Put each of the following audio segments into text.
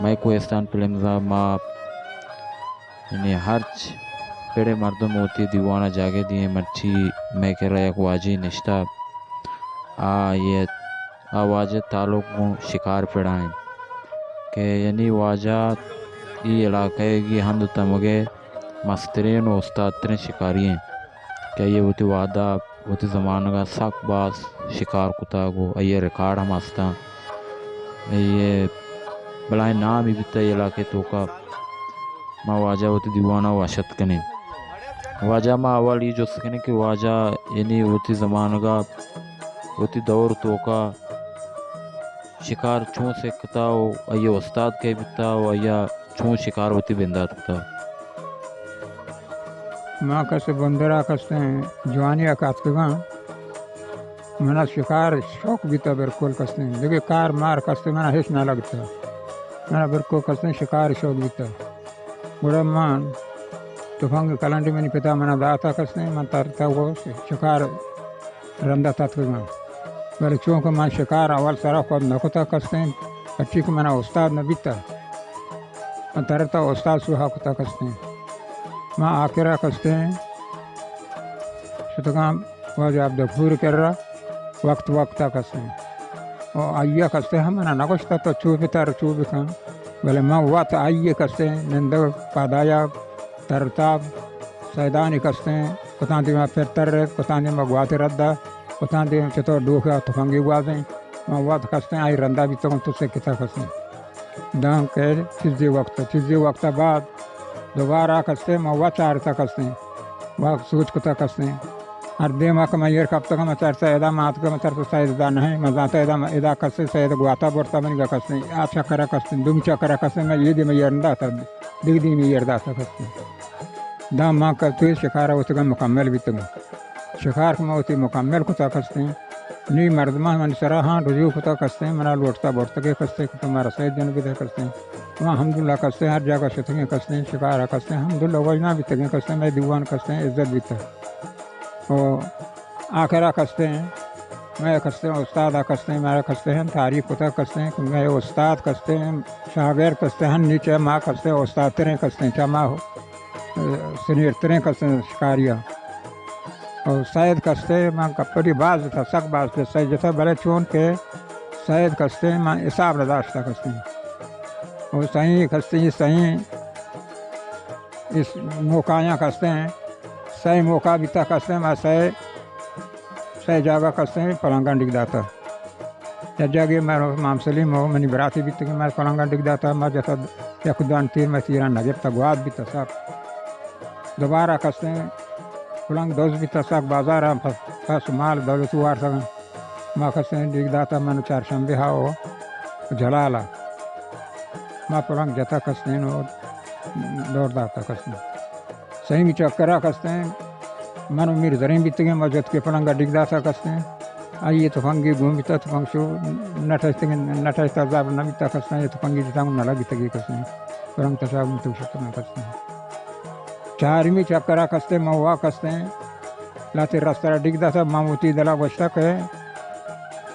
مئے کوہستان فلمز ءَ ما یعنی ہرچ پڑ ءِ مردم وتی دیوان ءَ جاگہ دئیں، مرچی مئے کرا یک واجہے نشتہ، آ آئی ءِ، آ واجہ تعلق گوں شکار پڑا انت کہ یعنی واجہ اے علاقہ ءِ گی ہند ءُ تمگ ءِ مستریں ءُ استاد تریں شکاری انت کہ آئی ءَ وتی وہد ءَ وتی زمانگ ءَ سک باز شکار کتگ ءُ آئی ءِ ریکارڈ ہم است انت۔ آئی ءِ بلاہیں نامے بیتہ اے علاقہ ءِ توکا۔ ما واجہ وتی دیوان ءَ وش اتک کنیں۔ واجہ ما اول اے جست کنیں کہ واجہ یعنی وتی زمانگ ءَ وتی دور ءِ توکا شکار چون سکتہ ءُ آئی ءِ استاد کئے بیتہ ءُ آئی ءَ چون شکار وتی بندات کتہ؟ ما کس بندرا کستیں جوانی ءَ کاتکگاں، منا شکار شوق بیتہ بالکل کستیں، دگہ کار مار کستیں منا ہچ نہ لگتہ، منا بالکل کستیں شکار شوق بیتہ۔ گڑا من تفنگ کلنڈی منی پتا منا داتہ کستیں، من ترتہ ءُ شکار رندا تتکگاں۔ بلے چونکہ من شکار اول سرا خود نہ کتہ کستیں، پرچی کہ منا استاد نہ بیتہ، من ترتہ استاد سوہا کتہ کستیں۔ من آکرا کستیں شتگاں واجہ عبدالغفور کرا وقت وقتا کستیں۔ ءُ آئی ءَ کستیں ہم منا نگوشتہ تو چو بتر چو بکن، بلے من وت آئی ءِ کستیں نندگ پادایگ تر تاب سیدانی کستیں، کتاں دیما پر ترت، کتاں دیما گوات رد دات، کتاں دیما چطور ڈوک ءَ تفنگے گوازیں۔ من وت کستیں آئی رندا بیتگوں تو سکتہ کستیں۔ دانکہ چیزے وقت، چیزے وقت بعد دوبارہ کستیں من وت چارتہ کستیں۔ وقت سوچ کتہ کستیں۔ ہر دیما کہ من ایر کپتگاں من چارتہ ادا، من آتکہ من چارتہ سید ادا نہ ایں، من زانتہ ادا، ادا کستیں سید گواتا برتہ منی گا کستیں۔ آ چکرا کستیں، دومی چکرا کستیں، من اے دیما ایر نہ داتہ۔ دگہ دیمی ایر داتہ کستیں۔ داں ما کپتگیں شکار ءَ وتگاں مکمل بیتگاں۔ شکار کہ ما وتی مکمل کتہ کستیں، نی مردماں منی سرا ہاں رجوع کتہ کستیں، منا لوٹتہ برتگے کستیں کہ تو مارا سید جن بدہ کستیں۔ ما الحمدللہ کستیں ہر جاگہ شتگیں کستیں، شکار ءَ کستیں، الحمدللہ وژنا بیتگیں کستیں، مئے دیوان کستیں عزت بیتہ۔ او آخرا کستیں، مئے کستیں استاد ءَ کستیں، مارا کستیں تعریف کتہ کستیں کہ مئے استاد کستیں، شاگرد کستیں، ہنی چہ ما کستیں استاد تریں کستیں، چہ ما سینئر تریں کستیں شکاری ءَ۔ او سید کستیں، من کپٹی باز جتا، سک باز جتا، سید جتا، بلے چون کہ سید کستیں، من حساب نہ داشتہ کستیں۔ او سئیں کستیں، سئیں اس موقعیاں کستیں، سئے موقع بیتہ کستیں، ما سئے، سئے جاگہ کستیں پلنگاں ڈیک داتہ۔ یک جاگے مئے امام سلیم ءُ منی براتے بیتگیں، مئے پلنگاں ڈیک داتہ، ما جتہ یک دان تیر، مئے تیراں نہ گپتہ، گوات بیتہ سک۔ دوبارہ کستیں پلنگ دز بیتہ سک، بازار ءَ پس، پس مال دولت وارتگاں۔ ما کستیں ڈیک داتہ من چارشنبے ءَ ءُ جلال ءَ۔ ما پلنگ جتہ کستیں ءُ دور داتہ کستیں۔ سئیمی چکر ءَ کستیں من ءُ میر زرین بیتگیں، ما جت کہ پلنگ ءَ ڈیک داتہ کستیں۔ آئی ءِ تفنگے گون بیتہ، تفنگ شو نٹشتگیں، نٹشتہ زبر نہ بیتہ کستیں، اے تفنگے جتاں گوں نہ لگتگی کستیں۔ پلنگ تشا گوں تو شتگاں کستیں۔ چارمی چکر ءَ کستیں من وا کستیں لہتے رستر ءَ ڈیک داتہ، من وتی دل ءَ گوشتہ کہ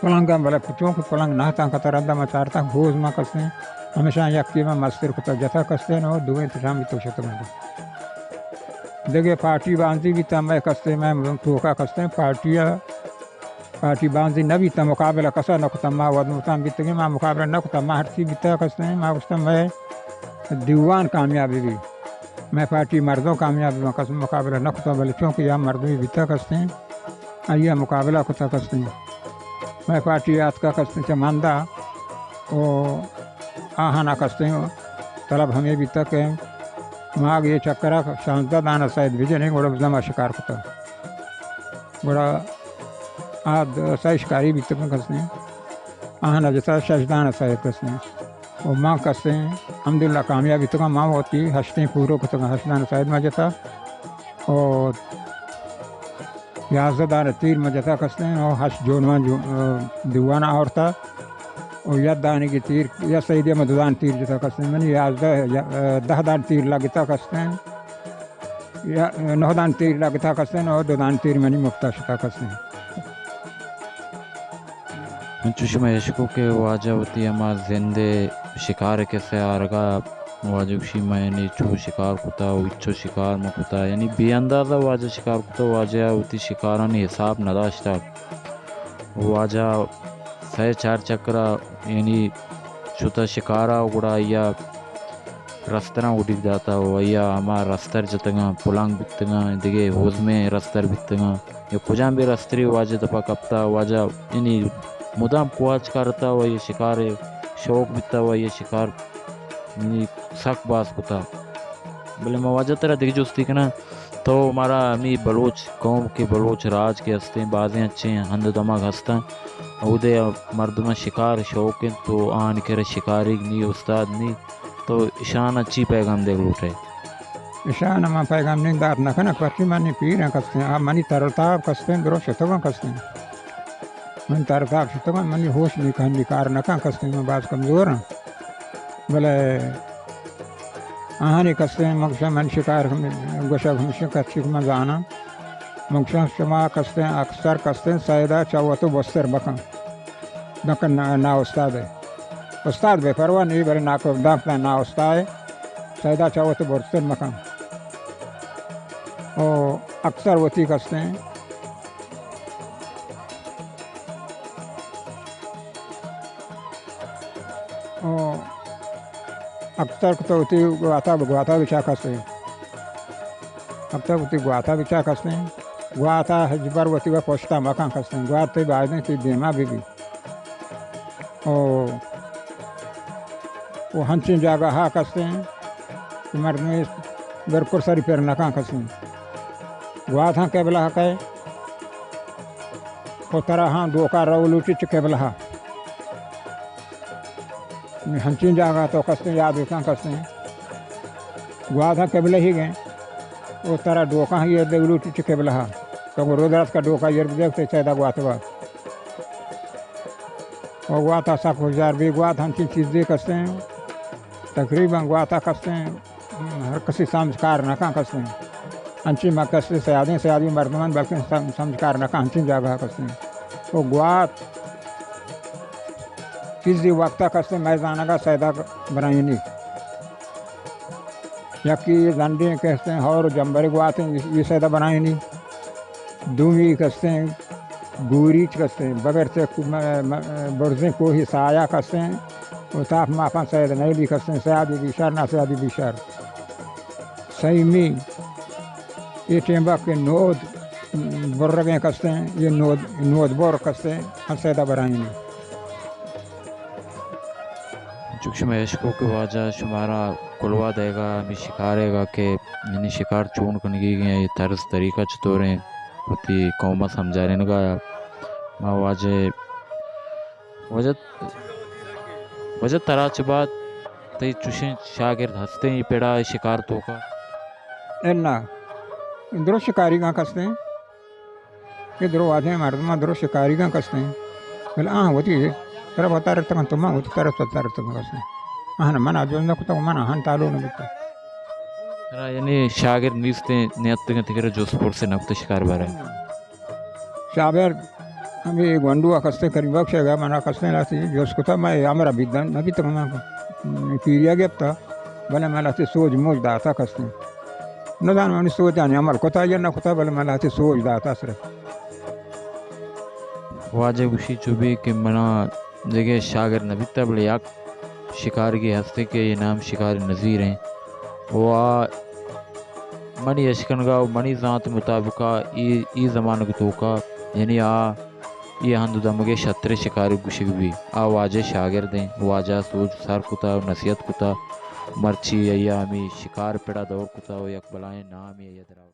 پلنگاں، بلے چونکہ پلنگ نہ اتاں کتہ رندا ما چارتاں ہوز ما کستیں، ہمیشاں یکے ما مستر کتہ جتہ کستیں ءُ دوئیں تشامی تو شتگاں۔ دگہ پارٹی بانزی بیتہ مئے کستیں، مئے توکا کستیں پارٹی ءَ، پارٹی بانزی نہ بیتہ، مقابلہ کسا نہ کتہ، ما وت ملتان بیتگیں، ما مقابلہ نہ کتہ، ما ہرچی بیتہ کستیں، ما گوشتہ مئے دیوان کامیاب بی۔ مئے پارٹی مردم کامیاب بی، ما کس مقابلہ نہ کتہ، بلے چونکہ یا مردمی بیتہ کستیں، آئی ءَ مقابلہ کتہ کستیں۔ مئے پارٹی آتکہ کستیں چہ مندا ءُ آہانا کستیں طلب ہمے بیتہ کہ ما اگہ اے چکر ءَ شانزدہ دانہ سید بجنیں، گڑا بزاں ما شکار کتہ۔ گڑا آ د-، سئے شکاری بیتگاں کستیں، آہانا جتہ شش دانہ سید کستیں۔ ءُ ما کستیں الحمدللہ کامیاب بیتگاں، ما وتی ہشتیں پورو کتگاں، ہشت دانہ سید ما جتا ءُ یازدہ دانہ تیر ما جتا کستیں ءُ ہشت جونواں جو-، دیوان آورتا ءُ یک دانگی تیر، یک سیدی ما دو دانہ تیر جتا کستیں، منی یازدہ، یا-، دہ دانہ تیر لگتا کستیں۔ یا نہ دان تیر لگتا کستیں ءُ دو دان تیر منی مپتا شتا کستیں۔ انچو شما اشکو کہ واجہ وتی ہما زند ءِ شکار ءِ کسہ ءَ آرگ ءَ، واجہ گوشی، من یعنی چو شکار کتا و ہچو شکار مہ کتا، یعنی بے اندازہ واجہ شکار کتا، واجہ ءَ وتی شکارانی حساب نہ داشتگ۔ واجہ سئے چار چکر ءَ یعنی شتا شکار ءَ، گڑا آئی ءَ رستراں گڈیگ داتا و آئی ءَ ہما رستر جتگاں، پلنگ بیتگاں، دگہ ہوزمیں رستر بیتگاں، یا کجام بھی رسترے واجہ دپا کپتا، واجہ یعنی مدام کواچ کارتا و آئی ءَ شکار ءِ شوق بیتا و آئی ءَ شکار یعنی سک باز کتا۔ بلے ما واجہ ترا دگہ جستی کناں، تو مارا ہمے بلوچ قوم کہ بلوچ راج کہ ہستیں، بازیں انچیں ہند و دمگ ہستاں، اودے مردماں شکار شوق انت، تو آہانی کرا شکاریگ نی، استاد نی، تو اشانا چی پیغام دیگ لوٹئے؟ اشانا من پیغام نی دات نہ کناں، پرچی منی پیراں کستیں، آ منی ترتاب کستیں، درو شتگاں کستیں۔ من ترتاب شتگاں، منی ہوش نی کن، نی کار نہ کن کستیں، من باز کمزوراں۔ بلے آہانی کستیں مگشاں من شکار ہم-، گوشگ ہمشی کچی کہ من زاناں۔ مگشاں شما کستیں اکثر کستیں سیدا چہ وت و بستر بکن۔ دانکہ نا، نا استاد ئے۔ استاد بے پرواہ نی، بلے نا کو-، دانکہ نا استاد ئے۔ سیدا چہ وت و بستر مکن۔ او اکثر وتی کستیں او اکثر تو وتی گواتا، گواتا بچا کستیں۔ اکثر وتی گواتا بچا کستیں۔ گواتا ہچبر وتی و پشتا مکن کستیں۔ گوات تئی بایدیں تئی دیما ببی۔ او، او ہنچیں جاگہ ہا کستیں کہ مردمے بالکل سری پر نکن کستیں۔ گوات ہاں قبلہ کئے، او ترا ہاں دوکا رو لوٹی چہ قبلہ۔ ہنچیں جاگہ تو کستیں، یاد بکن کستیں۔ گوات ہاں قبلہ ہی گئے، او ترا دوکا ہاں یہ دیگ لوٹی چہ قبلہ۔ تو گو رودرات کا دوکا یہ دیگ تے سیدا گوات با۔ او گواتا سک ہوشیار بی، گوات ہنچیں چیزے کستیں، تقریباً گواتا کستیں، ہر کسی سمجھ کار نہ کن کستیں۔ ہنچیں ما کستیں سیادیں، سیادی مردمان بلکہ سم-، سمجھ کار نہ کن ہنچیں جاگہ کستیں۔ او گوات چیزی وقتا کستیں مئے زانگا سیدا برائینی۔ یکی زنڈیں کستیں ہور جمبر گواتیں، یہ سیدا برائینی۔ دومی کستیں گوریچ کستیں، بغیر سے م-، م-، برزیں کوہی سایا کستیں، و تاپ ماپاں سید نیلی کستیں، سیادی بیشار، نا سیادی بیشار۔ سیمی، یہ ٹیمبا کہ نود برگیں کستیں، یہ نود، نود بر کستیں، ہم سیدا برائینی۔ چک شما اشکو کہ واجہ شمارا کلوہ دئیگا، ہمے شکارئیگا کہ یعنی شکار چون کنگی گئے، یہ طرز طریقہ چطوریں، وتی قوم سمجھارینگا۔ ما واجہ، واجہ، واجہ ترا چہ بعد تئی چوشیں شاگرد ہستیں، یہ پڑا شکار توکا؟ انا، درست شکاریگاں کستیں۔ کہ درو واجہیں مردماں درو شکاریگاں کستیں، بلے آہاں وتی طرف ءَ ترتگاں، تو من وتی طرف ءَ ترتگاں کستیں۔ آہاں من ءَ جست نہ کتگ، من آہاں تالو نہ بیتگ۔ ترا یعنی شاگرد نیستیں، نیاتکگیں تئی کرا جست پرسے نہ کتگ شکار بارہ ءَ؟ شاگرد ہمے گونڈو ءَ کستیں، کریم بخش ءَ من ءَ کستیں لہتے جست کتگ، من ہمراہ بیتگ نہ بیتگ، من پیری ءَ گپتگ۔ بلے من لہتے سوج موج داتگ کستیں۔ نزاناں منی سوجانی عمل کتگ یا نہ کتگ، بلے من لہتے سوج داتگ صرف۔ واجہ گوشی چو بی کہ منا دگہ شاگرد نہ بیتگ، بلے یک شکارگے ہستے کہ اے نام شکاری نذیر ایں۔ و آ منی اشکنگا و منی زانت مطابقا اے، اے زمانگ توکا، یعنی آ اے ہند و دمگے شتریں شکاری گوشگ بی۔ آ واجہ شاگردیں، واجہ سوج سر کتا و نصیحت کتا، مرچی آئی ءَ ہمے شکار پڑا دور کتا و یک بلائیں نامے آئی ءَ درا